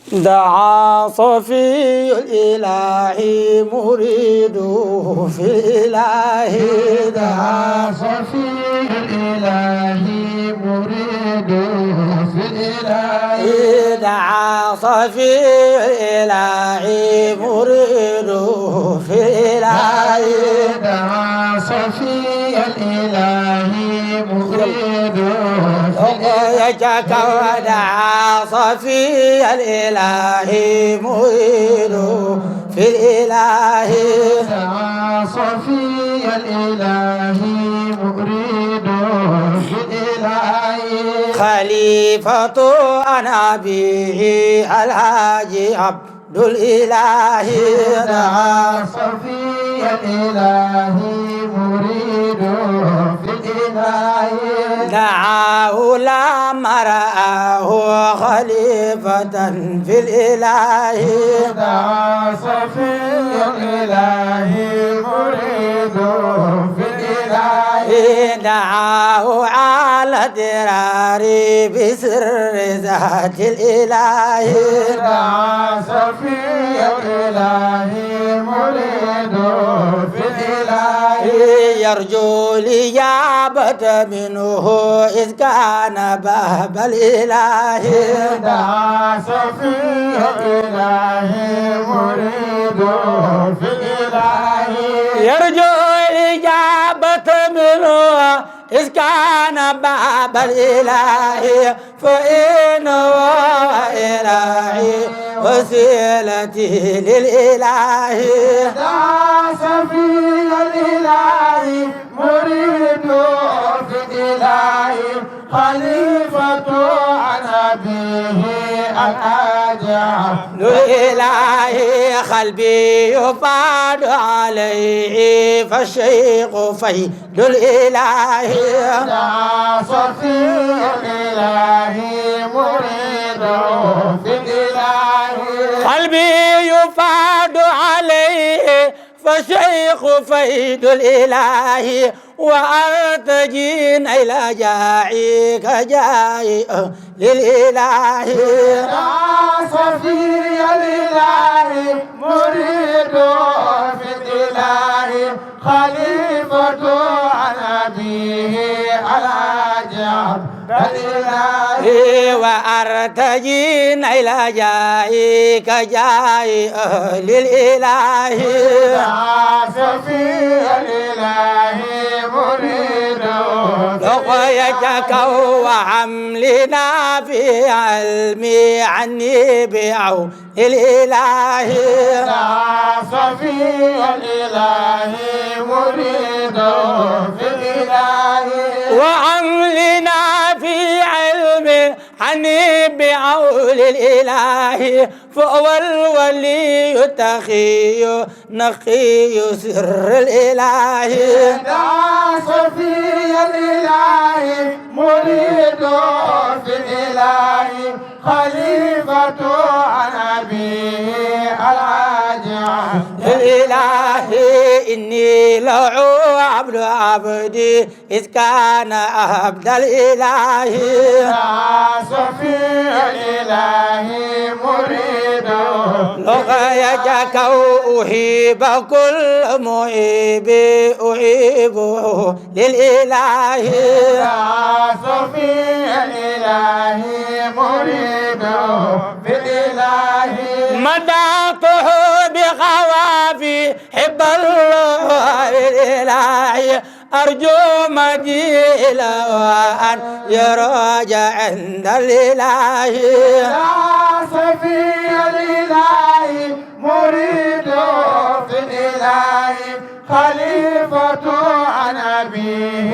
دعا صفي الإله مريده في الإله دعا صفي الإله مريده في الإله دعا صفي الإله مريده في الإله دعا صفي الإله مريده يجاك ودعا صفي الإله مريده في الإله دعا صفي الإله مريده في الإله خليفة أنا به الحاج عبد الإله دعا صفي الإله مريده في الإله دعاه لما رآه خليفة في الإله دعا صفي الإله مريده في الإله دعاه على دراري بسر ذات الإله دعا صفي الإله مريده في الإله يرجو الإجابة منه إذ كان باب الإله دعا صفي الإله مريده في الإله يرجو الإجابة منه إذ كان باب الإله فإنه إلهي وسيلتي للإله دعا صفي الإله مريده في الإله خليفة عن أبيه الأجع للإله قلبي يفاد عليه فالشيخ فيد الإله دعا صفي الإله مريده في الإله قلبي يفاد عليه فالشيخ فيد الإله وأرتجي نيل جاعي كجاعي للإله دعا صفي الإله مريده في الإله خليفة عن أبيه الأجع الإله وأرتجي نيل جاعي كجاعي للإله دعا صفي الإله مريده لقيتك وحملنا في علمي عني بعون الإله دعا صفي الإله مريده في الإله وعملنا في علم عني بعون الإله فهو الولي التقي نقي سر الإله دعا صفي الإله مريده في الإله خليفة عن أبيه الأجع الإله إني لعو عبد عبدي إذ كان عبد الإله دعا صفي الإله مريده لغايتك أحب كل محب أحبه للإله دعا صفي الإله مريده في الإله مدحته بخوافي حب الله الإله أرجو مجيلا وأن يراجع عند الإله دعا صفي الإله مريده في الإله خليفة عن أبيه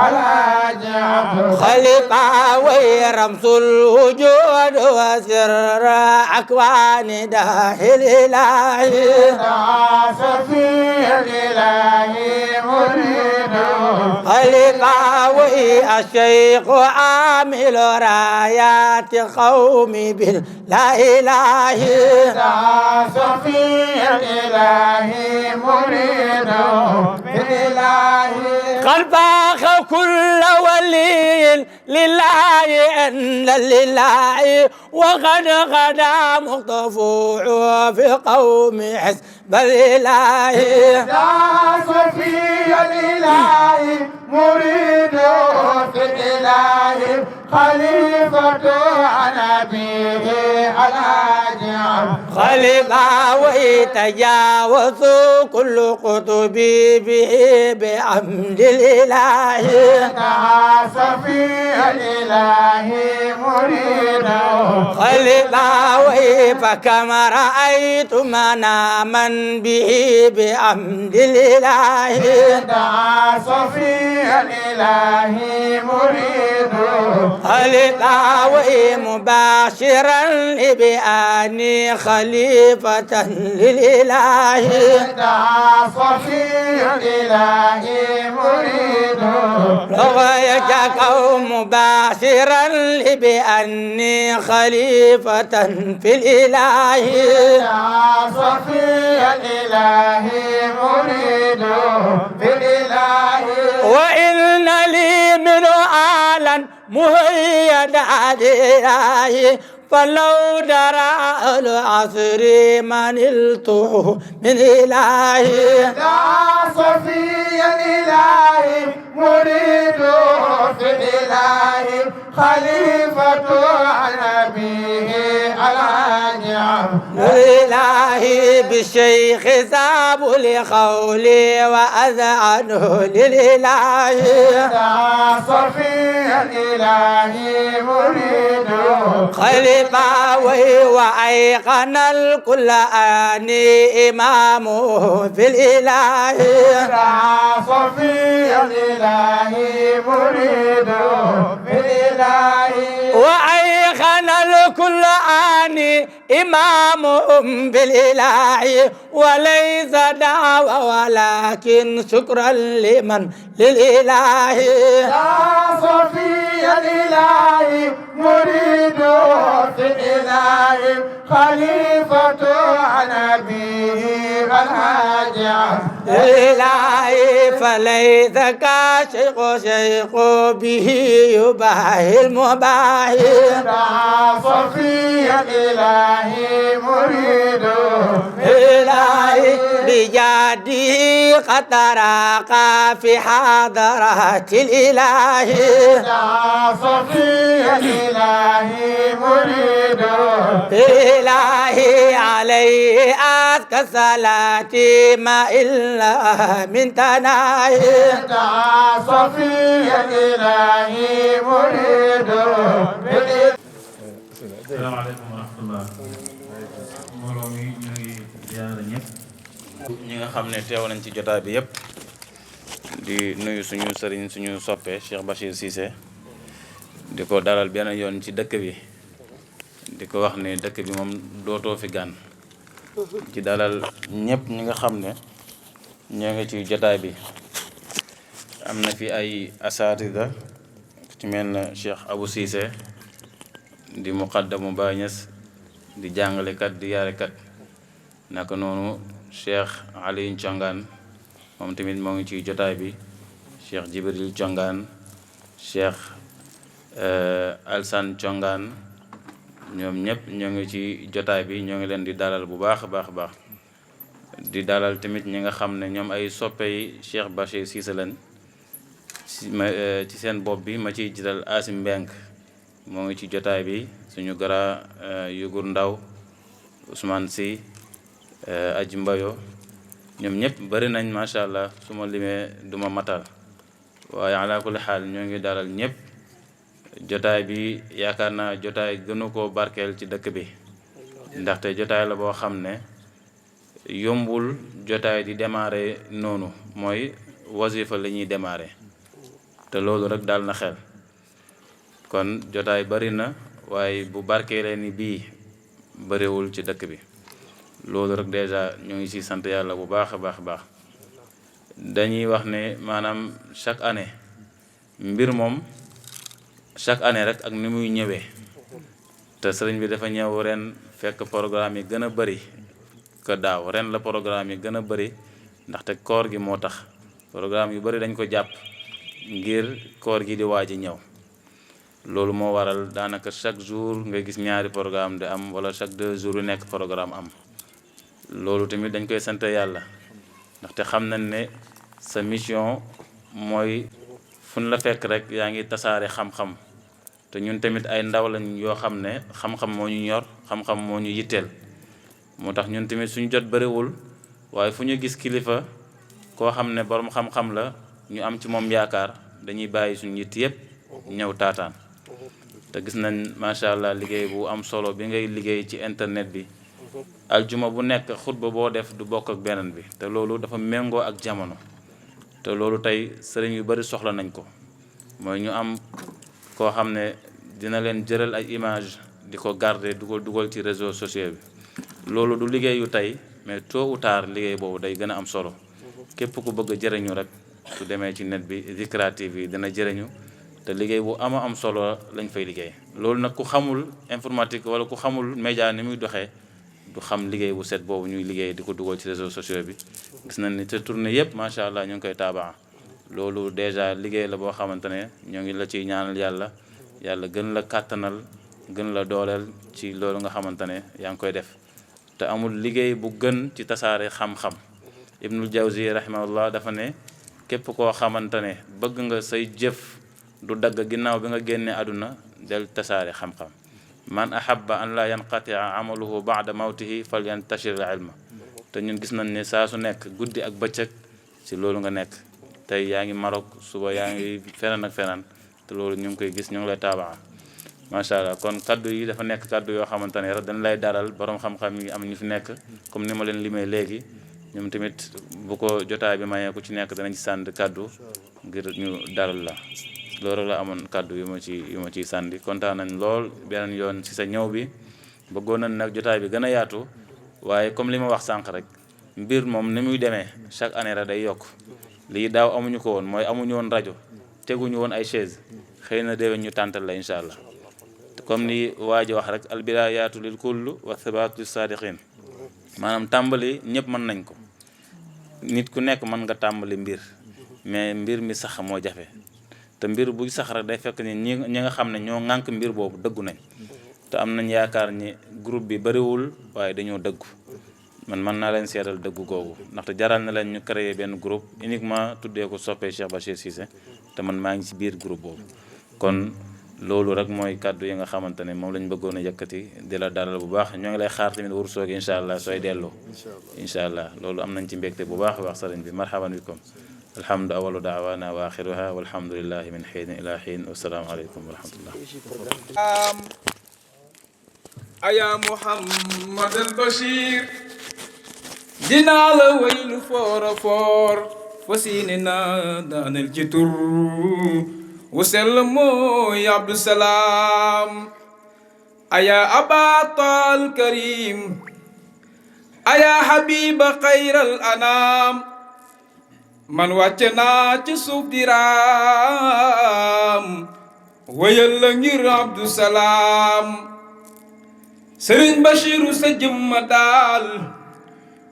الأجع خلقا ويرمس الوجود وسر أكوان داخل الإله دعا صفي الإله مريده خلقا والشيخ عامل رايات قومي باللا إله دعا صفي الإله مريده بالإله قد باخ كل ولي لله أن لله وقد غدا مقتفوع في قوم حزب الإله يا صفي الإله مريد في الإله خليفة عن أبيه الأجر خليفة ويتجاوز كل قطبي به بحمد الإله يا صفي الإله مريد خليفة فكما رأيت مناما به بحمد الإله يا صفي الإله مريد خليفة مباشرا لبأني خليفة للإله يا صفي الإله مريد رغيك قوم مباشرا لبأني خليفة في الإله يا صفي الإله مريد بالإله وإن لي من آلا مهيدا لله فلو درى العصر ما نلته من إلهي يا صفي الإله مريد في الإله خليفة عن أبيه الأنعم لله بالشيخ ذاب لقولي وأذعنه للإله يا صفي الإله مريد خليفة وأيقن الكل أني إمامه في الإله يا صفي الإله مريد في الإله وأيقن الكل أني إمامهم بالإله وليس دعوة ولكن شكرا لمن للإله يا صفي الإله مريد في الإله خليفة عن أبيه الهاجع لله فليس كاشق شيخ به يباهي المباهي يا صفي الإله مريد إلهي بجاده قد تراقى في حضرات الإله يا صفي الإله مريد إلهي عليه أزكى صلاتي ما إلا من تناهي يا صفي الإله مريد salaamaaleykum wa rahmatullah mbooloo mi ñu ngi ziyaara ñëpp ñi nga xam ne teew nañ ci jotaay bi yëpp di nuyu suñu sëriñ suñu soppe Cheikh Bachir Cissé di ko dalal benn yoon ci dëkk bi di ko wax ne dëkk bi moom dootoo fi gan ci dalal ñëpp ñi nga xam ne ñoo ngi ci jotaay bi am na fi ay asaatida ci mel na Cheikh Abou Cissé di muqaddamu Baay Ñas di jàngalekat di yarekat naka noonu Cheikh Aliou Thiongaan moom tamit moo ngi ci jotaay bi Cheikh Jibril Thiongaan Cheikh Alsan Thiongaan ñoom ñëpp ñoo ngi ci jotaay bi ñoo ngi leen di dalal bu baax a baax a baax di dalal tamit ñi nga xam ne ñoom ay soppe yi Cheikh Bachir Cissé lañ ci seen bopp bi ma ciy jiital Asim Mbenk moo ngi ci jotaay bi suñu gara Yugur Ndaw Ousmane Sy Aji Mbayo ñoom ñëpp bari nañ macha allah su ma limee duma matal waaye ala kulli xaal ñoo ngi dalal ñëpp jotaay bi yaakaar naa jotaay gënu koo barkeel ci dëkk bi ndaxte jotaay la boo xam ne yombul jotaay di démarrer noonu mooy wasifa la ñuy démarrer te loolu rek daal na xel kon jotaay bari na waaye bu barkeelee ni bii bariwul ci dëkk bi loolu rek déjà ñu ngi ci sant yàlla bu baax a baax a baax dañuy wax ne maanaam chaque année mbir moom chaque année rek ak ni muy ñëwee te sëriñ bi dafa ñëw ren fekk programme yi gën a bari que daaw ren la programme yi gën a bari ndaxte koor gi moo tax programme yu bari dañ ko jàpp ngir koor gi di waaj a ñëw loolu moo waral daanaka chaque jour nga gis ñaari programme di am wala chaque 2 jours yu nekk programme am loolu tamit dañ koy sant yàlla ndaxte xam nañ ne sa mission mooy fun la fekk rek yaa ngi tasaare xam-xam te ñun tamit ay ndaw lañ yoo xam ne xam-xam moo ñu ñor xam-xam moo ñu yitteel moo tax ñun tamit suñu jot bëriwul waaye fu ñu gis kilifa koo xam ne borom xam-xam la ñu am ci moom yaakaar dañuy bàyyi suñu yitt yëpp ñëw taataan te gis nañ macha allah liggéey bu am solo bi ngay liggéey ci internet bi aljuma bu nekk xutba boo def du bokk ak beneen bi te loolu dafa méngoo ak jamono te loolu tey sëriñ yu bari soxla nañ ko mooy ñu am koo xam ne dina leen jëral ay image di ko garder dugal ci réseaux sociaux bi loolu du liggéeyu tey mais tôt ou tard liggéey boobu day gën a am solo képp ku bëgg a jëriñu rek su demee ci net bi Zikra TV dina jëriñu te liggéey bu am solo lañ fay liggéey loolu nag ku xamul informatique wala ku xamul média ni muy doxee du xam liggéey bu set boobu ñuy liggéey di ko dugal ci réseaux sociaux bi gis nañ ni te tournée yëpp macha allah ñu ngi koy taabaa loolu déjà liggéey la boo xamante ne ñoo ngi la ciy ñaanal yàlla gën la kàttanal gën la dooleel ci loolu nga xamante ne yaa ngi koy def te amul liggéey bu gën ci tasaare xam-xam Ibnul Jawzi rahimahullah dafa ne képp koo xamante ne bëgg nga say jëf du dagg ginnaaw bi nga génnee àdduna del tasaare xam-xam man ahabba an la yanqatia amaluhu baada mawtihi fal yantashir al ilma te ñun gis nañ ne saa su nekk guddi ak bëccëg ci loolu nga nekk tey yaa ngi Maroc suba yaa ngi feneen ak feneen te loolu ñu ngi koy gis ñu ngi lay taabaa macha allah kon kaddu yi dafa nekk kaddu yoo xamante ne rek dañ lay daral borom xam-xam yi am ñu fi nekk comme ni ma leen limee léegi ñoom tamit bu ko jotaay bi mayee ku ci nekk danañ ci sànd kaddu ngir ñu daral la loolu la amoon kaddu yu ma ciy sàndi kontaan nañ lool beneen yoon ci sa ñëw bi bëggoon nañ nag jotaay bi gën a yaatu waaye comme li ma wax sànq rek mbir moom ni muy demee chaque année rek day yokk lii daaw amuñu ko woon mooy amuñu woon rajo teguñu woon ay chaise xëy na déwén ñu tàntal la incha allah comme ni waa ji wax rek albidayaatu lil kull wa thibaatu lis saadiqin maanaam tàmbali ñëpp mën nañ ko nit ku nekk mën nga tàmbali mbir mais mbir mi sax moo jafe te mbir buy sax rek day fekk ni ñi nga xam ne ñoo ŋànk mbir boobu dëggu nañ te am nañ yaakaar ni groupe bi bariwul waaye dañoo dëggu man mën naa leen seetal dëggu googu ndaxte jaral na leen ñu créer benn groupe uniquement tuddee ko soppee Cheikh Bachir Cissé te man maa ngi ci biir groupe boobu kon loolu rek mooy kàddu yi nga xamante ne moom lañ bëggoon a yëkkati di la dalal bu baax ñoo ngi lay xaar tamit wur soogi incha allah sooy delloo incha allah loolu am nañ ci mbégte bu baax a baax sëriñ bi marhaban bikum alhamdu awalu daawana wa axiruha walhamdulillahi min xiin ila xiin wassalaamu aleykum wa rahmatullah aya Muhammad al Bashir dinaa la waylu foora foor fasiine na daanel ci tur وسل موي عبد السلام أيا أبا طال الكريم أيا حبيب خير الأنام من واتنا تسوف درام ويلنغير عبد السلام سرين بشير سجم دال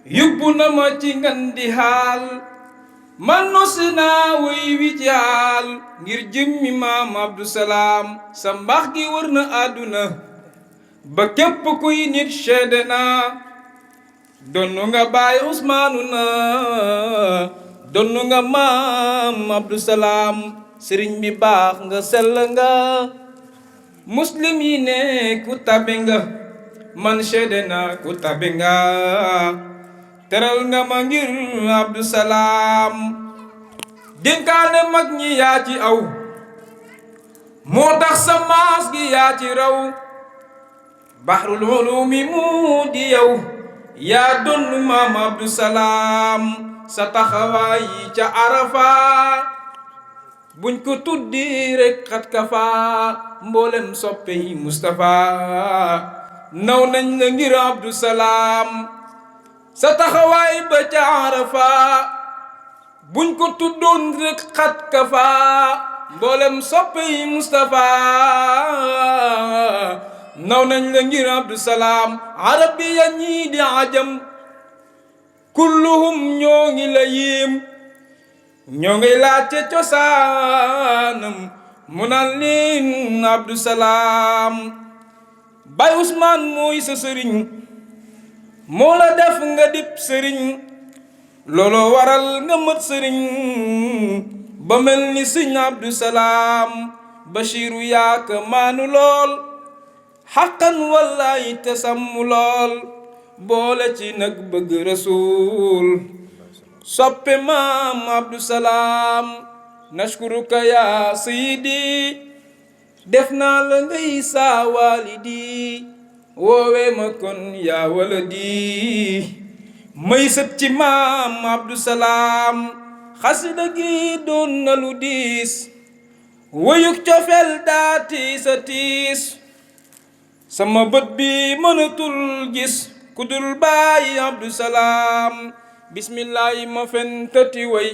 يبنا ما تنغندي حال man nosina way wi jaal ngir jëmmi maam Abdou Salam sa mbax gi wër na àdduna ba képp kuy nit seede na donnu nga baay Usmaanu na donnu nga maam Abdou Salam sëriñ bi baax nga sell nga muslim yi ne ku tabe nga man seede na ku tabe nga teral nga ma ngir Abdou Salam dénkaane mag ñi yaa ci aw moo tax sa maas gi yaa ci raw bahrul ulumi mu di yow yaa donnu maam Abdou Salam sa taxawaay ca Arafa buñ ko tuddi rek xat ka fa mboolem soppe yi Mustafa naw nañ la ngir Abdou Salam sa taxawaay ba ca Arafa buñ ko tuddoon rek xat ka fa mboolem soppe yi Mustafa naw nañ la ngir Abdou Salam arabiya ñii di ajam kulluhum ñoo ngi la yéem ñoo ngi laajte cosaanam mu naan leen Abdou Salaam Baay Ousmane mooy sa sëriñ moo la def nga dib sëriñ looloo waral nga mat sëriñ ba mel ni sëñ Abdou Salaam Bachiru yaaka maanu lool xaqan wallaay te sàmm lool boole ci nag bëgg rasuul soppe maam Abdou Salaam nashkuruka yaa sayidi def naa la ngay saa walidi woowe ma kon yaa waladi may sët ci maam Abdou Salaam xasida gi doon na lu diis wayuk cofeel daa tiis a tiis sama bët bi mënatul gis ku dul Baay Abdou Salaam bismillahi ma fentati way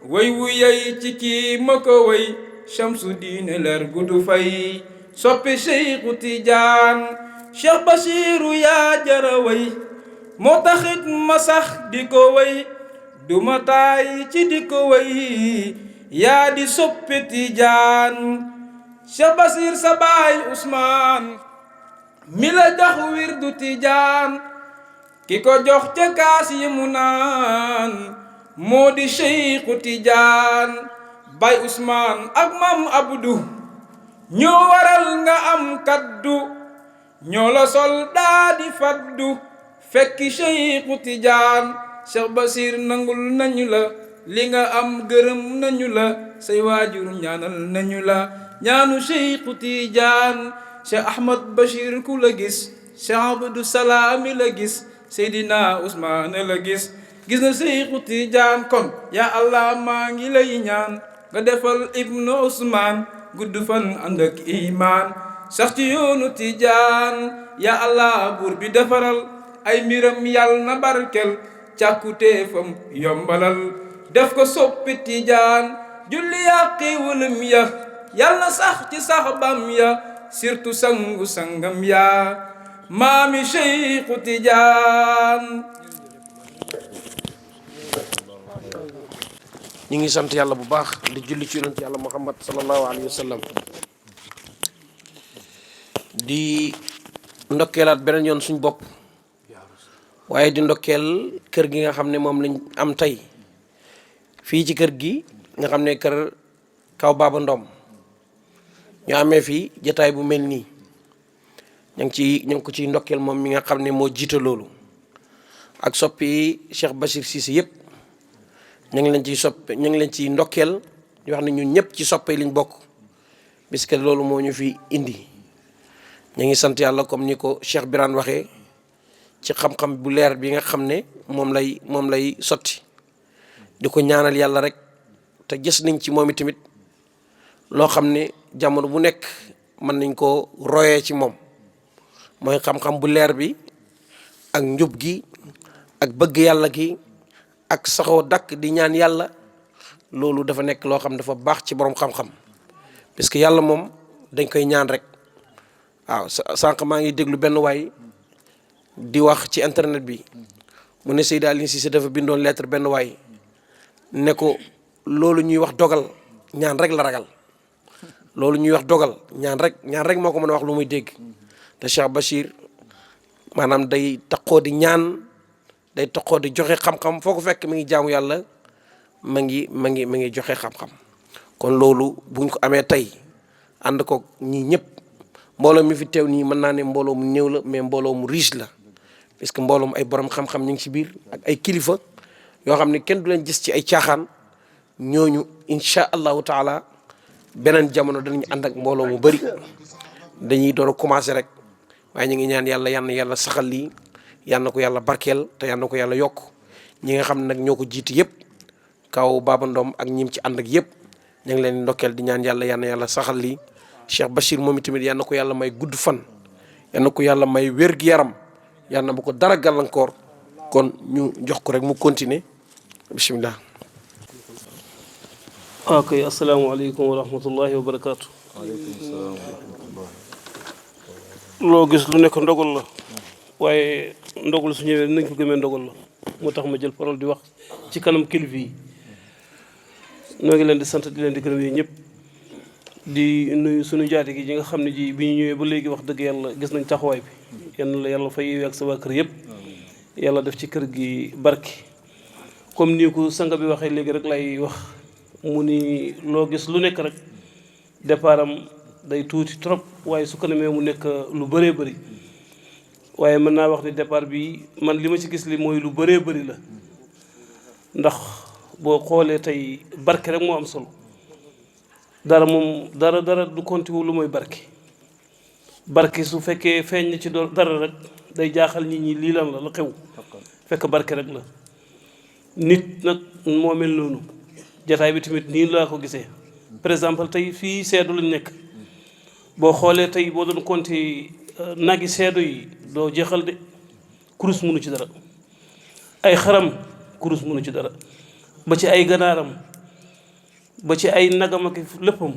wu yey ci kii ma ko way Shamsu diine leer gudu fay soppi Cheikhu Tijaan Cheikh Bachiru yaa jara way moo taxit ma sax di ko way duma taay ci di ko way yaa di soppi Tijaan Cheikh Bachir sa baay Ousmane mi la jox wirdu Tijaan ki ko jox ca kaas yi mu naan moo di Cheikhu Tijaan Baay Ousmane ak Maam Abdou ñoo waral nga am kaddu ñoo la sol daa di faddu fekki Cheikhu Tijaan Cheikh Bachir nangul nañu la li nga am gërëm nañu la say waajur ñaanal nañu la ñaanu Cheikhu Tijaan Cheikh Ahmad Bachir ku la gis Cheikh Abdou Salaam la gis Seydina Ousmane la gis na Cheikhu Tijaan kon yaa Allah maa ngi lay ñaan nga defal Ibnu Ousmane gudd fan ànd ak iman sax ci yoonu Tijaan yaa Allah buur bi defaral ay mbiram yàlla na barkel càkkutéefam yombalal def ko soppi Tijaan julli yaa xiiwalam ya yàlla na sax ci sax bam ya surtout sangu sangam ya maami Cheikhu Tijaan. ñu ngi sant yàlla bu baax di julli ci yonent yàlla Muhammad sallallahu alayhi wa sallam di ndokkeelaat beneen yoon suñ bopp waaye di ndokkeel kër gi nga xam ne moom lañ am tey fii ci kër gi nga xam ne kër Kaw Baba Ndom ñu amee fii jataay bu mel nii ñu ngi ko ciy ndokkeel moom mi nga xam ne moo jiite loolu ak soppi Cheikh Bachir Cissé yëpp ñu ngi leen ciy ndokkeel di wax ne ñun ñëpp ci soppe liñ bokk puisque loolu moo ñu fi indi ñu ngi sant yàlla comme ni ko Cheikh Birane waxee ci xam-xam bu leer bi nga xam ne moom lay sotti di ko ñaanal yàlla rek te gis nañ ci moom itamit loo xam ne jamono bu nekk mën nañ ko royee ci moom mooy xam-xam bu leer bi ak njub gi ak bëgg yàlla gi ak saxoo dakk di ñaan yàlla loolu dafa nekk loo xam dafa baax ci borom xam-xam parce que yàlla moom dañ koy ñaan rek waaw sànq maa ngi déglu benn waay di wax ci internet bi mu ne Seydi Aliou Cissé dafa bindoon lettre benn waay ne ko loolu ñuy wax dogal ñaan rek la ragal loolu ñuy wax dogal ñaan rek moo ko mën a wax lu muy dégg te Cheikh Bachir maanaam day taqoo di ñaan day taqoo di joxe xam-xam foo ko fekk mi ngi jaamu yàlla ma ngi joxe xam-xam kon loolu buñ ko amee tey ànd ko ñii ñëpp mbooloo mi fi teew nii mën naa ne mbooloo mu néew la mais mbooloo mu riche la parce que mbooloo mu ay borom xam-xam ñu ngi ci biir ak ay kilifa yoo xam ne kenn du leen gis ci ay caaxaan ñooñu incha allahu taala beneen jamono danañ ànd ak mbooloo mu bëri dañuy door a commencé rek waaye ñu ngi ñaan yàlla saxal lii yal na ko yàlla barkeel te yal na ko yàlla yokk ñi nga xam ne nag ñoo ko jiiti yëpp Kaw Baba Ndom ak ñim ci ànd ak yëpp ñu ngi leen di ndokkeel di ñaan yal na yàlla saxal lii Cheikh Bachir moom itamit yal na ko yàlla may gudd fan yal na ko yàlla may wér-gu-yaram yal na bu ko dara gàllankoor kon ñu jox ko rek mu continuer bisimilah. ok asalaamaaleykum wa rahmatullahi wa barakaatu. waaleykum salaam wa rahmatullah. loo gis lu nekk ndogal la waaye ndogal su ñëwee nañ ko gëmee ndogal la moo tax ma jël parole di wax ci kanam kilifa yi noo ngi leen di sant di leen di gërëm yi ñëpp di nuyu suñu jaati gi nga xam ne ji bi ñu ñëwee ba léegi wax dëgg yàlla gis nañ taxawaay bi yenn la yàlla fay yeewee ak sa waa kër yëpp yàlla def ci kër gi barki comme ni ko sanga bi waxee léegi rek lay wax mu ni loo gis lu nekk rek départ am day tuuti trop waaye su ko nemee mu nekk lu bëree bëri waaye mën naa wax ni départ bi man li ma ci gis li mooy lu bëree bëri la ndax boo xoolee tey barke rek moo am solo dara moom dara du konti wu lu mooy barke su fekkee feeñ na ci dara rek day jaaxal nit ñi lii lan la xew fekk barke rek la nit nag moo mel noonu jataay bi tamit nii laa ko gisee par exemple tey fii seedu lañ nekk boo xoolee tey boo doon compter nagi seedu yi doo jeexal de kurus mënu ci dara ay xaram kurus mënu ci dara ba ci ay ganaaram ba ci ay nagam ak léppam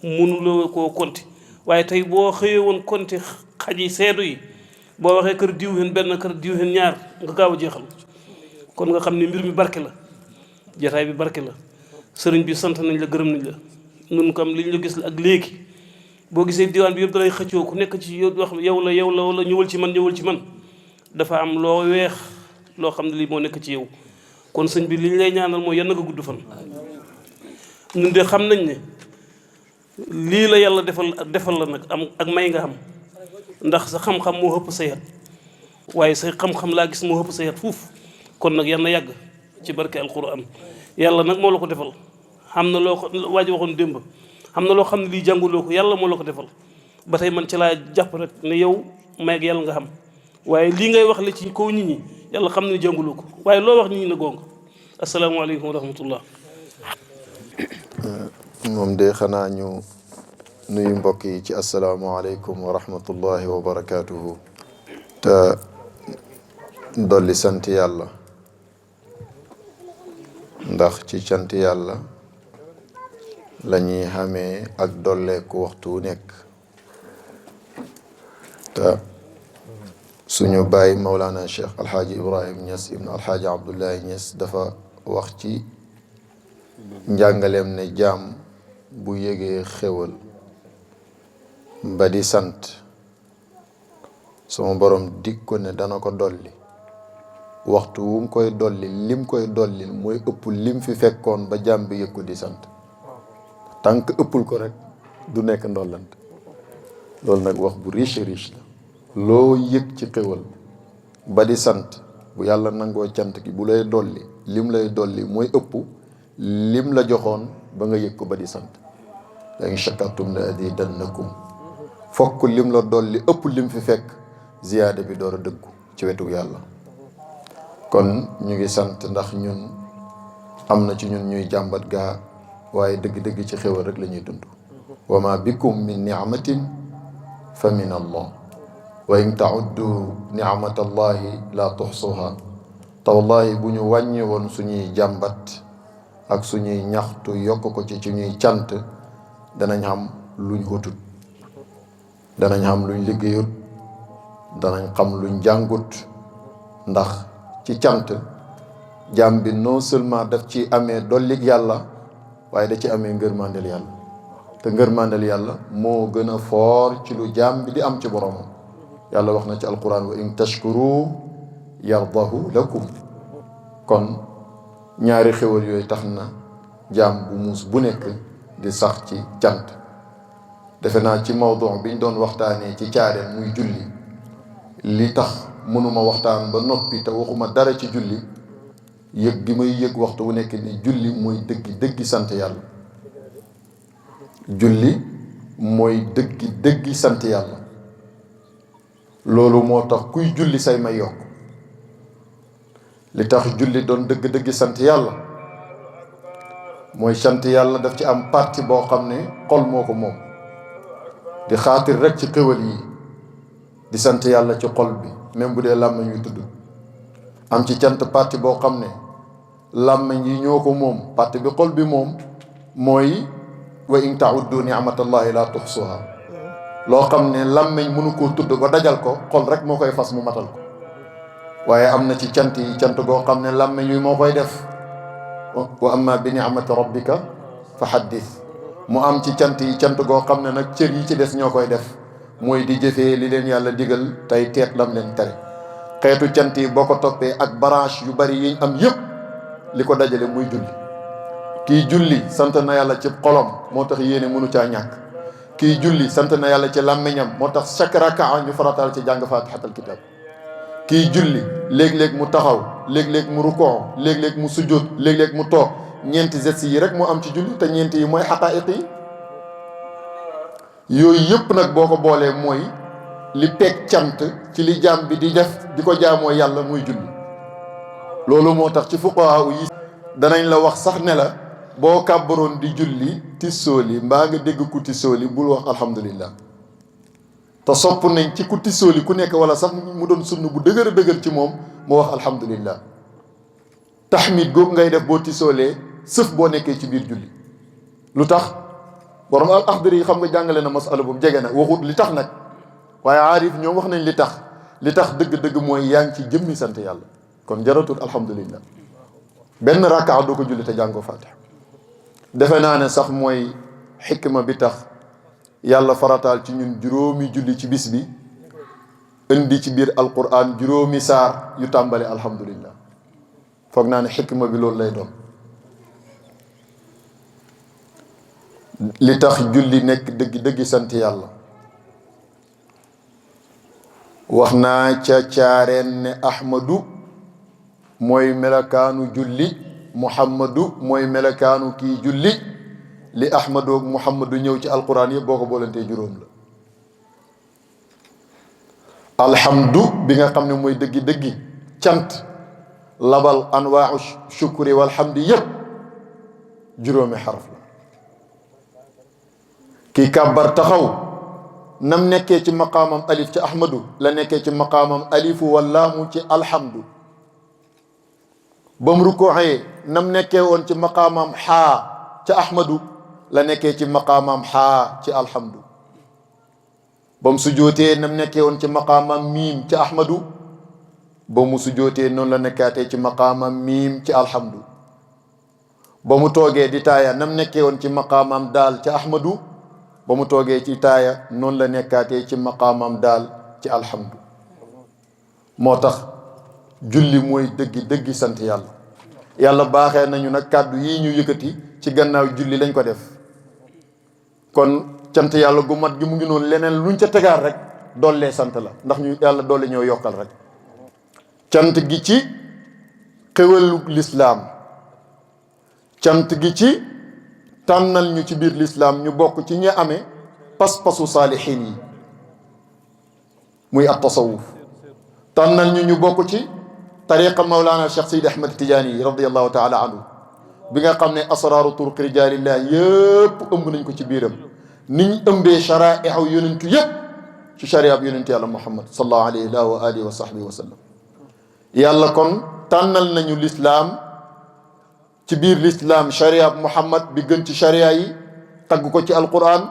mënuloo koo compter waaye tey boo xëyee woon compter xaji seedu yi boo waxee kër diw hen benn kër diw hen ñaar nga gaaw a jeexal kon nga xam ne mbir mi barke la jataay bi barke la sëriñ bi sant nañ la gërëm nañ la nun kam liñ la gis la ak léegi boo gisee diwaan bi yëpp dalay xëccoo ku nekk ci yow wax yow la wala ñëwal ci man dafa am loo weex loo xam ne lii moo nekk ci yow kon sëñ bi li ñu lay ñaanal mooy yan nga gudd fan ñun de xam nañ ne lii la yàlla defal la nag am ak may nga xam ndax sa xam-xam moo ëpp sa yat waaye sa xam-xam laa gis moo ëpp sa yat fuuf kon nag yal na yàgg ci barke alquran yàlla nag moo la ko defal xam na loo ko waa ji waxoon démb xam na loo xam ne lii jànguloo ko yàlla moo la ko defal ba tey man ci laa jàpp rek ne yow may ak yàlla nga xam waaye lii ngay wax la ci kaw nit ñi yàlla xam ne jànguloo ko waaye loo wax nit ñi na gong asalaamaaleykum wa rahmatullah moom de xanaa ñu nuyu mbokk yi ci asalaamaaleykum wa rahmatullahi wa barakaatuhu te dolli sant yàlla ndax ci sant yàlla la ñuy xamee ak dolleeku waxtu wu nekk te suñu bàyyi Mawlana Cheikh Alxaaji Ibrahim Niass ibn Alxaaji Abdullahi Niass dafa wax ci njàngaleem ne jaam bu yégee xéwal ba di sant sama borom dig ko ne dana ko dolli waxtu wu mu koy dolli lim koy dolli mooy ëpp lim fi fekkoon ba jaam bi yëg ko di sant tant que ëppul ko rek du nekk ndollant loolu nag wax bu riche la loo yëg ci xéwal ba di sant bu yàlla nangoo cant gi bu lay dolli lim lay dolli mooy ëpp lim la joxoon ba nga yëg ko ba di sant la in shakartum la azidannakum fokk lim la dolli ëpp lim fi fekk ziyaada bi door a dëggu ci wetu yàlla kon ñu ngi sant ndax ñun am na ci ñun ñuy jàmbat gaa waaye dëgg-dëgg ci xéwal rek la ñuy dund wa ma bikum min ni'matin fa min allah wa in ta'uddu ni'matallahi la tuxsuha te wallahi bu ñu wàññi woon suñuy jàmbat ak suñuy ñaxtu yokk ko ci ñuy cant danañ xam luñ xutut danañ xam luñ liggéeyut danañ xam luñ jàngut ndax ci cant jaam bi non seulement daf ci amee dollig yàlla waaye da ci amee ngërmandel yàlla te ngërmandel yàlla moo gën a foor ci lu jaam bi di am ci boromam yàlla wax na ci alquran wa in tashkuru yardahu lakum kon ñaari xéwal yooyu tax na jaam bu muus bu nekk di sax ci cant defe naa ci mawdu biñ doon waxtaanee ci caareen muy julli li tax mënuma waxtaan ba noppi te waxuma dara ci julli yëg gi may yëg waxtu wu nekk ni julli mooy dëggi sant yàlla julli mooy dëggi sant yàlla loolu moo tax kuy julli say may yokk li tax julli doon dëggi sant yàlla mooy sant yàlla daf ci am partie boo xam ne xol moo ko moom di xaatir rek ci xéwal yi di sant yàlla ci xol bi même bu dee làmmiñ yu tudd am ci cant partie boo xam ne làmmiñ yi ñoo ko moom partie bi xol bi moom mooy wa in ta'uddu ni'matallahi la tuhsuha loo xam ne làmmiñ mënu koo tudd ba dajal ko xol rek moo koy fas mu matal ko waaye am na ci cant yi cant goo xam ne làmmiñ yi moo koy def wa amma bi ni'mati rabbika fa haddith mu am ci cant yi cant goo xam ne nag cër yi ci des ñoo koy def mooy di jëfee li leen yàlla digal tey teet lam leen tere xeetu cant yi boo ko toppee ak branche yu bari yiñ am yëpp li ko dajale muy julli kii julli sant na yàlla ci xolom moo tax yéene mënu caa ñàkk kii julli sant na yàlla ci làmmiñam moo tax chaque rakaa ñu farataal ci jàng faatihatal kitab kii julli léeg-léeg mu taxaw léeg-léeg mu rukoo léeg-léeg mu sujjóot léeg-léeg mu toog ñeenti gestes yi rek mu am ci julli te ñeenti yi mooy xaqaa'iq yi yooyu yëpp nag boo ko boolee mooy li peeg cant ci li jaam bi di def di ko jaamoo yàlla muy julli loolu moo tax ci fuqahaa yi danañ la wax sax ne la boo kàbbaroon di julli tissooli mbaa nga dégg ku tissooli bul wax alhamdulillah te sopp nañ ci ku tissooli ku nekk wala sax mu doon sunn bu dëgër a dëgër ci moom mu wax alhamdulillah taxmid googu ngay def boo tissoolee sëf boo nekkee ci biir julli lu tax borom al axdari yi xam nga jàngale na masala boobu jege na waxut li tax nag waaye aarif ñoom wax nañ li tax dëgg-dëgg mooy yaa ngi ci jëmmi sant yàlla kon jaratul alhamdulillah benn rakkaa doo ko julli te jàngoo fatiha defe naa ne sax mooy xikma bi tax yàlla farataal ci ñun juróomi julli ci bis bi indi ci biir alquran juróomi saar yu tàmbale alhamdulillah foog naa ne xikma bi loolu lay doon li tax julli nekk dëggi sant yàlla wax naa ca caareen ne ahmadu mooy melakaanu julli muhammadu mooy melakaanu kii julli li ahmadu ak muhammadu ñëw ci alquran yëpp boo ko boolantee juróom la alhamdu bi nga xam ne mooy dëggi cant labal anwaau shukri walhamdi yëpp juróomi xaraf la kii kàbbar taxaw nam nekkee ci maqaamam alif ci ahmadu la nekkee ci maqaamam alifu wallaamu ci alhamdu ba mu rukkooxee nam nekkee woon ci maqaamam xaa ca ahmadu la nekkee ci maqaamam xaa ci alhamdu ba mu sujootee nam nekkee woon ci maqaamam miim ci ahmadu ba mu sujootee noonu la nekkaatee ci maqaamam miim ci alhamdu ba mu toogee di taaya nam nekkee woon ci maqaamam daal ci ahmadu ba mu toogee ci taaya noonu la nekkaatee ci maqaamam daal ci alhamdu moo tax julli mooy dëggi sant yàlla baaxee nañu nag kàddu yi ñu yëkkati ci gannaaw julli lañ ko def kon cant yàlla gu mat gi mu ngi noonu leneen luñ ca tegaat rek dollee sant la ndax ñu yàlla doole ñoo yokkal rek cant gi ci xéwalu lislaam cant gi ci tànnal ñu ci biir lislaam ñu bokk ci ñi amee pas-pasu saalixiin yi muy at tasawuf tànnal ñu bokk ci tariqa Mawlana Cheikh Seydi Ahmad Tidiane yi radiallahu taala anhu bi nga xam ne asraaru turuq rijalillah yëpp ëmb nañ ko ci biiram niñ ëmbee charaiu yonentu yëpp ci charia bi yonentu yàlla Muhammad sallallahu alayhi wa alihi wa sahbihi wa sallam yàlla kon tànnal nañu lislaam ci biir lislaam charia bu Muhammad bi gën ci charia yi tagg ko ci alquran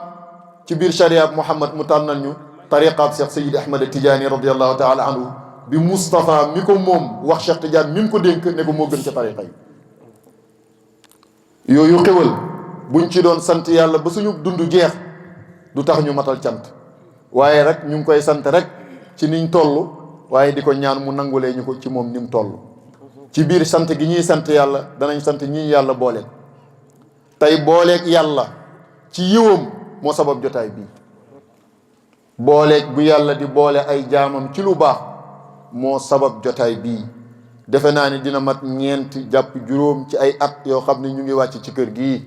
ci biir charia bu Muhammad mu tànnal ñu tariqaab Cheikh Seydi Ahmad Tidiane radiallahu taala anhu bi Moustapha mi ko moom wax Cheikh Tidiane mi ko dénk ne ko moo gën ca tariqa yi yooyu xéwal buñ ci doon sant yàlla ba suñu dund jeex du tax ñu matal cant waaye rek ñu ngi koy sant rek ci niñ toll waaye di ko ñaan mu nangulee ñu ko ci moom ni mu toll ci biir sant gi ñuy sant yàlla danañ sant ñi yàlla booleeg tey booleeg yàlla ci yiwam moo sabab jotaay bii booleeg bu yàlla di boole ay jaamam ci lu baax moo sabab jotaay bii defe naa ni dina mat ñeent jàpp juróom ci ay at yoo xam ne ñu ngi wàcc ci kër gii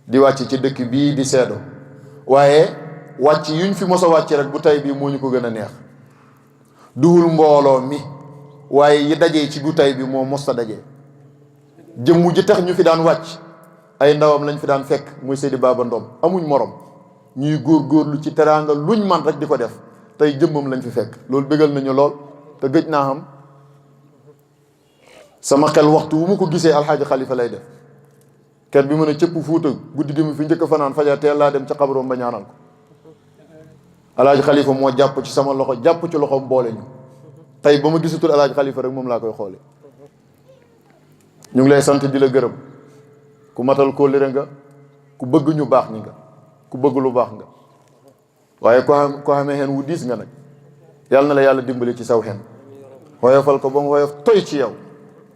di wàcc ci dëkk bii di seedo waaye wàcc yuñ fi mos a wàcc rek bu tay bii moo ñu ko gën a neex duhul mbooloo mi waaye yi dajee ci bu tay bi moo mos a dajee jëmm ji tax ñu fi daan wàcc ay ndawam lañ fi daan fekk muy Seydi Baba Ndom amuñ morom ñuy góorgóorlu ci teraanga luñ man rek di ko def tey jëmmam lañ fi fekk loolu bégal nañu lool te gëj naa xam sama xel waxtu wu mu ko gisee alxaaji xalifa lay def ket bi mën a cëpp fuuta guddi gi mu fi njëkk a fanaan fajar teel laa dem ca xabaroom ba ñaanal ko alxaaji xalifa moo jàpp ci sama loxo jàpp ci loxoom boole ñu tey ba ma gisatul alxaaji xalifa rek moom laa koy xoole ñu ngi lay sant di la gërëm ku matal kóllëre nga ku bëgg ñu baax ñi nga ku bëgg lu baax nga waaye ko xamee xen wu diis nga nag yàlla na la yàlla dimbali ci saw xen woyofal ko ba mu woyof toy ci yow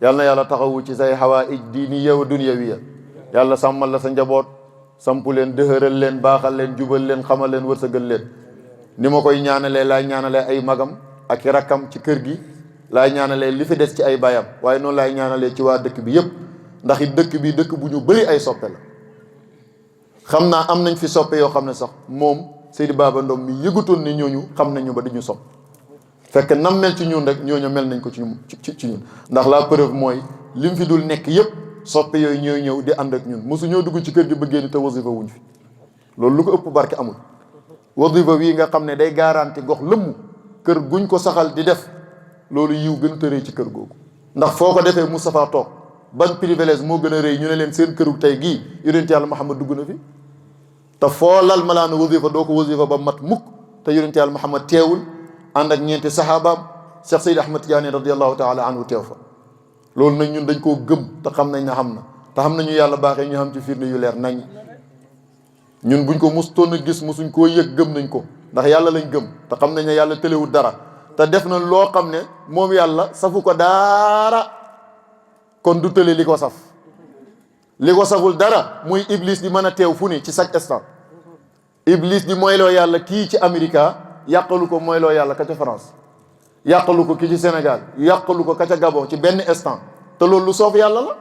yàlla na yàlla taxawu ci say xawaïj diiniya wa dunyawiya yàlla sàmmal la sa njaboot sampu leen dëhëral leen baaxal leen jubal leen xamal leen wërsëgal leen ni ma koy ñaanalee laay ñaanalee ay magam ak i rakkam ci kër gi laay ñaanalee li fi des ci ay bayam waaye noonu laay ñaanalee ci waa dëkk bi yëpp ndax it dëkk bi dëkk bu ñu bëri ay soppe la xam naa am nañ fi soppe yoo xam ne sax moom Seydi Baba Ndom mi yëgutoon ne ñooñu xam nañu ba dañu sopp fekk nam mel ci ñun rek ñooñu mel nañ ko ci ñun ndax la preuve mooy lim fi dul nekk yëpp soppe yooyu ñooy ñëw di ànd ak ñun mosu ñoo dugg ci kër gi bëggee ni te wasifa wuñ fi loolu lu ko ëpp barke amul wasifa wii nga xam ne day garanti gox lëmm kër guñ ko saxal di def loolu yiw gën a tëree ci kër googu ndax foo ko defee Moustapha toog ban privilège moo gën a rëy ñu ne leen seen këru tey gii yonent yàlla Muhammad dugg na fi te foo lal malaana wasifa doo ko wasifa ba mat mukk te yonent yàlla Muhammad teewul ànd ak ñeenti saxaabaam Cheikh Seydi Ahmad Tidiane radiallahu taala anhu teew fa loolu nag ñun dañ koo gëm te xam nañ ne xam na te xam nañu yàlla baaxee ñu xam ci firnde yu leer nañ ñun buñ ko mustoon a gis musuñ koo yëg gëm nañ ko ndax yàlla lañ gëm te xam nañ ne yàlla tëlewul dara te def na loo xam ne moom yàlla safu ko dara kon du tële li ko saf li ko saful dara muy iblis di mën a teew fu ne ci chaque instant iblis di moyloo yàlla kii ci Amérique yàqalu ko moyloo yàlla ka ca France yàqalu ko ki ci Sénégal yàqalu ko ka ca Gabon ci benn instant te loolu lu soof yàlla la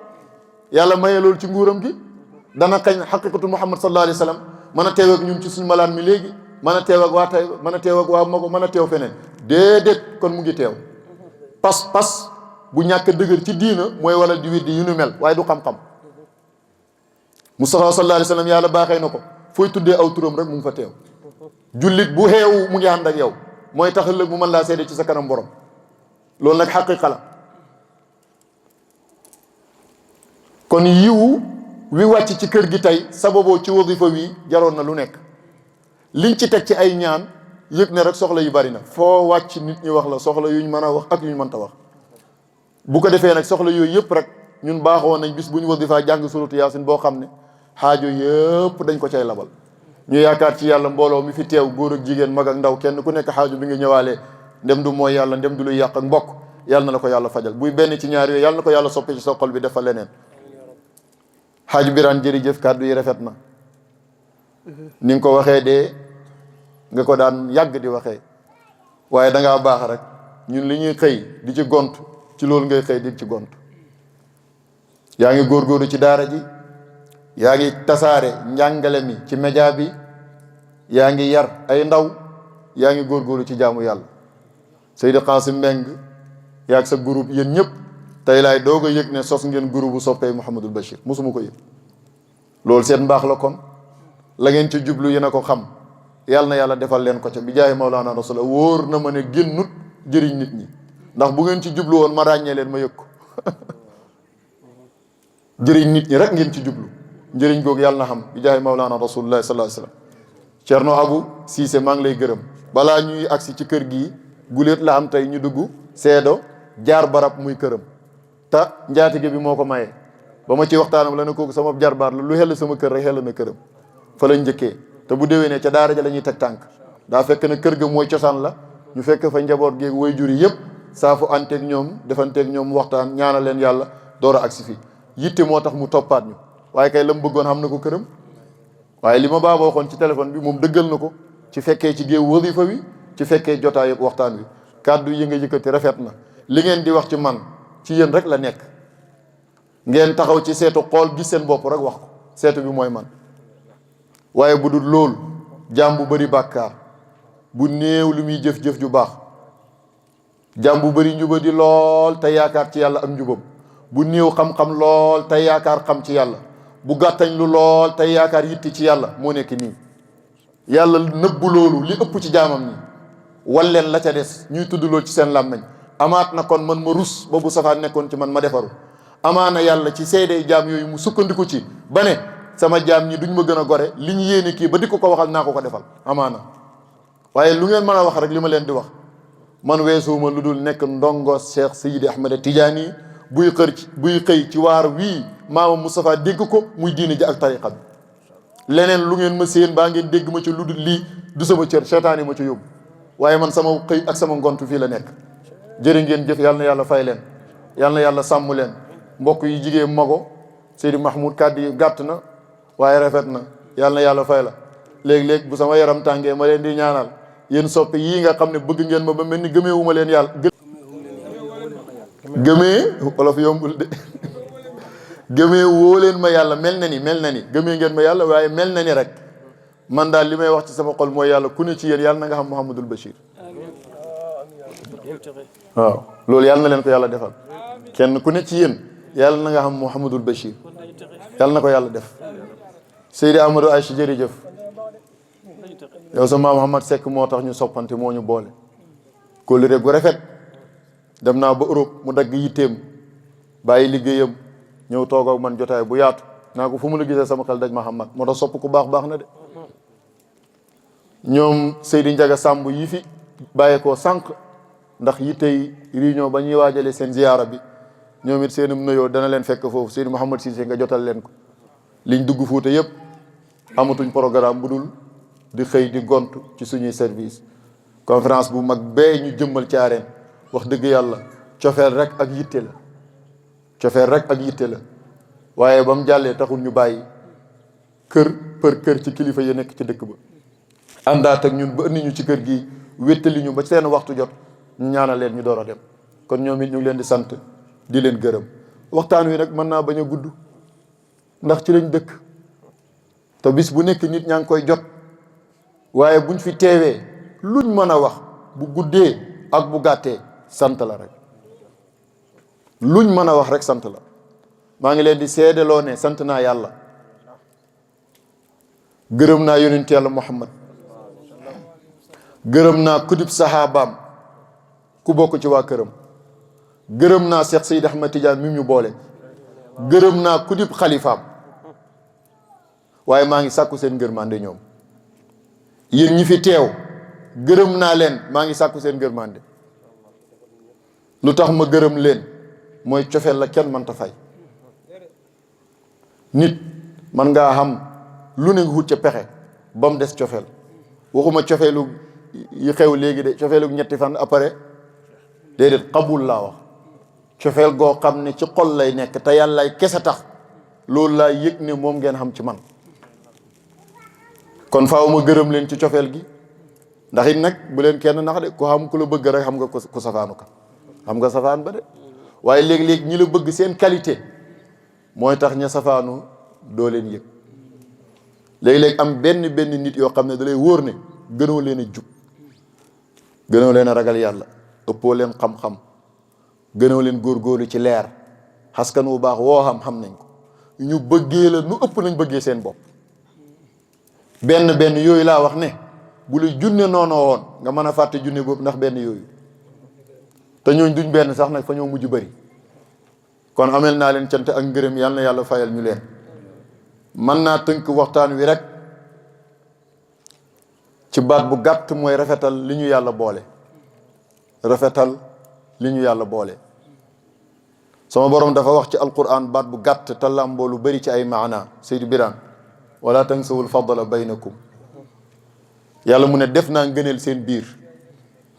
yàlla maye loolu ci nguuram gi dana kañ xaqiqatu Muhammad sallallahu alayhi wa sallam mën a teew ak ñun ci suñu malaan mi léegi mën a teew ak waa Tay mën a teew ak waa Mago mën a teew feneen déedéet kon mu ngi teew pas-pas bu ñàkk dëgër ci diina mooy wala di widdi yu nu mel waaye du xam-xam Mustafa sallallahu alayhi wa sallam yàlla baaxee na ko fooy tuddee aw turam rek mu ngi fa teew jullit bu xeewu mu ngi ànd ak yow mooy tax ëllëg mu mën laa seede ci sa kanam borom loolu nag xaqiqa la kon yiwu wi wàcc ci kër gi tey sababoo ci wasifa wi jaroon na lu nekk liñ ci teg ci ay ñaan yëg ne rek soxla yu bari na foo wàcc nit ñi wax la soxla yuñ mën a wax ak yuñ mënta wax bu ko defee nag soxla yooyu yëpp rek ñun baaxoo nañ bis bu ñu wasifaa jàng suratu yaasin boo xam ne xaajo yëpp dañ ko cay labal ñu yaakaar ci yàlla mbooloo mi fi teew góor ak jigéen mag ak ndaw kenn ku nekk xaajo bi nga ñëwaalee ndem du mooy yàlla ndem du luy yàq ak mbokk yàlla na la ko yàlla fajal buy benn ci ñaar yooyu yàlla na ko yàlla soppe ci sa xol bi def fa leneen xaaju biraan jërëjëf kàddu yi rafet na ni nga ko waxee de nga ko daan yàgg di waxee waaye dangaa baax rek ñun li ñuy xëy di ci gont ci loolu ngay xëy di ci gont yaa ngi góorgóorlu ci daara ji yaa ngi tasaare njàngale mi ci média bi yaa ngi yar ay ndaw yaa ngi góorgóorlu ci jaamu yàlla Seydi Qasim Mbeng yaag sa groupe yéen ñëpp tey laay doog a yëg ne sos ngeen groupe bu soppee Mouhamadul Bachir mosuma ko yëg loolu seen mbaax la kon la ngeen ci jublu yéen a ko xam yàlla na yàlla defal leen ko ca bi jaay Mawlana Rasul wóor na ma ne génnut jëriñ nit ñi ndax bu ngeen ci jublu woon ma ràññee leen ma yëg ko jëriñ nit ñi rek ngeen ci jublu njëriñ googu yàlla na xam bi jaay Mawlana Rasulullah sallallahu alayhi wasallam Cerno Abu Siise maa ngi lay gërëm balaa ñuy agsi ci kër gii guléet la am tey ñu dugg seedo jaar barab muy këram te njaatige bi moo ko maye ba ma ci waxtaanam la ne kooku sama jarbaar la lu xel sama kër rek xel na këram fa lañ njëkkee te bu déwénee ca daara ja la ñuy teg tànk daa fekk na kër ga mooy cosaan la ñu fekk fa njaboot geeg way jur yi yëpp saafu anteeg ñoom defanteeg ñoom waxtaan ñaanal leen yàlla door a agsi fi yitte moo tax mu toppaat ñu waaye kay la mu bëggoon xam na ko këram waaye li ma baaba waxoon ci téléphone bi moom dëggal na ko ci fekkee ci géew wasifa wi ci fekkee jotaay ak waxtaan wi kàddu yi nga yëkkati rafet na li ngeen di wax ci man ci yéen rek la nekk ngeen taxaw ci seetu xool gis seen bopp rek wax ko seetu bi mooy man waaye bu dul loolu jaam bu bëri bàkkaar bu néew lu muy jëf-jëf ju baax jaam bu bëri njuba di lool te yaakaar ci yàlla ak njubam bu néew xam-xam lool te yaakaar xam ci yàlla bu gàttañ lu lool te yaakaar yitti ci yàlla moo nekk nii yàlla nëbbu loolu li ëpp ci jaamam ñi walleen la ca des ñuy tudd loolu ci seen làmmeñ amaat na kon man ma rus ba bu safaan nekkoon ci man ma defaru amaana yàlla ci seede jaam yooyu mu sukkandiku ci ba ne sama jaam ñi duñ ma gën a gore li ñu yéene kii ba di ko waxal naa ko ko defal amaana waaye lu ngeen mën a wax rek li ma leen di wax man weesuuma lu dul nekk ndongo Cheikh Seydi Ahmed Tidiane buy xëy ci waar wii maama Moustapha dégg ko muy diine ji ak tariqa bi leneen lu ngeen ma séen baa ngeen dégg ma ci lu dul lii du sama cër seytaan yi ma ci yóbbu waaye man sama xëy ak sama ngontu fii la nekk. jërë ngeen jëf yal na yàlla fay leen yal na yàlla sàmm leen mbokk yi jigéen mago Seydi Mahmoud kàddu yi gàtt na waaye rafet na yal na yàlla fay la léeg-léeg bu sama yaram tàngee ma leen di ñaanal yéen soppe yii nga xam ne bëgg ngeen ma ba mel ni gëmee wu ma leen yàlla gëmee olof yombul de gëmee woo leen ma yàlla mel na ni gëmee ngeen ma yàlla waaye mel na ni rek man daal li may wax ci sama xol mooy yàlla ku ne ci yéen yàlla na nga xam Mouhamadul Bachir waaw loolu yàlla na leen ko yàlla defal kenn ku ne ci yéen yàlla na nga xam Mouhamadul Bachir yàlla na ko yàlla def Seydi Amadou Aïcha jërëjëf yow sa maam Mouhamad Seck moo tax ñu soppante moo ñu boole kóllëre gu rafet dem naa ba Europe mu dagg yitteem bàyyi liggéeyam ñëw toog ak man jotaay bu yaatu naa ko fu mu la gisee sama xel daj Mouhamad moo tax sopp ku baax na de ñoom Seydi Njaga Sàmb yi fi bàyyeekoo sànq ndax yittey réunion ba ñuy waajale seen ziyaara bi ñoom it seenum nuyoo dana leen fekk foofu Seydi Mouhamad Cissé nga jotal leen ko liñ dugg Fuuta yëpp amatuñ programme bu dul di xëy di gont ci suñuy service conférence bu mag bee ñu jëmmal ci arène wax dëgg yàlla cofeel rek ak yitte la cofeel rek ak yitte la waaye ba mu jàllee taxul ñu bàyyi kër ci kilifa yi nekk ci dëkk ba àndaat ak ñun ba indi ñu ci kër gi wéttali ñu ba seen waxtu jot ñu ñaanal leen ñu door a dem kon ñoom it ñu ngi leen di sant di leen gërëm waxtaan wi nag mën naa bañ a gudd ndax ci lañ dëkk te bis bu nekk nit ñaa ngi koy jot waaye buñ fi teewee luñ mën a wax bu guddee ak bu gàttee sant la rek luñ mën a wax rek sant la maa ngi leen di seedeloo ne sant naa yàlla gërëm naa yonent yàlla Muhammad gërëm naa kudib saxaabaam ku bokk ci waa këram gërëm naa Cheikh Seydi Ahmed Tidiane mi ñu boole gërëm naa kudib xalifaam waaye maa ngi sàkku seen ngërmande ñoom yéen ñi fi teew gërëm naa leen maa ngi sàkku seen ngërmande lu tax ma gërëm leen mooy cofeel la kenn mënta fay nit man ngaa xam lu ne nga wut ca pexe ba mu des cofeel waxuma cofeelu yi xew léegi de cofeelu ñetti fan après déedéet xabul laa wax cofeel goo xam ne ci xol lay nekk te yàllaay kese tax loolu laa yëg ne moom ngeen xam ci man kon faaw ma gërëm leen ci cofeel gi ndax it nag bu leen kenn nax de ku xam ku la bëgg rek xam nga ku safaanu ka xam nga safaan ba de waaye léegi-léegi ñi la bëgg seen qualité mooy tax ña safaanu doo leen yëg léegi-léegi am benn nit yoo xam ne da lay wóor ne gënoo leen a jub gënoo leen a ragal yàlla ëppoo leen xam-xam gënoo leen góorgóorlu ci leer xaskan wu baax woo xam nañ ko ñu bëggee la nu ëpp nañ bëggee seen bopp benn yooyu laa wax ne bu la junne noonoo woon nga mën a fàtte junne boobu ndax benn yooyu te ñooñ duñ benn sax nag fa ñoo mujj bëri kon amel naa leen cant ak ngërëm yàlla na yàlla fayal ñu leen mën naa tënk waxtaan wi rek ci baat bu gàtt mooy rafetal li ñu yàlla boole rafetal li ñu yàlla boole sama borom dafa wax ci alquran baat bu gàtt te làmboo lu bëri ci ay maana Seydou Birane wala tansawul fadla baynakum yàlla mu ne def naa ngëneel seen biir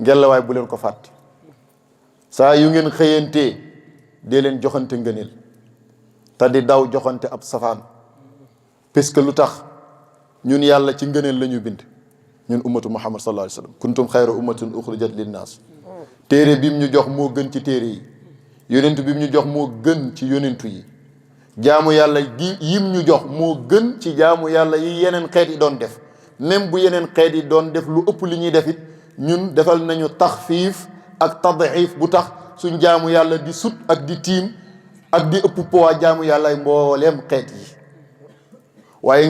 ngelawaay bu leen ko fàtte saa yu ngeen xëyantee dee leen joxante ngëneel te di daw joxante ab safaan parce que lu tax ñun yàlla ci ngëneel la ñu bind ñun ummatu muhammad sallallahu alayhi wa sallam kuntum xayra ummatin uxrijat linnaas téere bi mu ñu jox moo gën ci téere yi yonent bi mu ñu jox moo gën ci yonentu yi jaamu yàlla gi yim ñu jox moo gën ci jaamu yàlla yi yeneen xeet yi doon def même bu yeneen xeet yi doon def lu ëpp li ñuy def it ñun defal nañu taxfiif ak tadxiif bu tax suñ jaamu yàlla di sut ak di tiim ak di ëpp poids jaamu yàlla ay mbooleem xeet yi waaye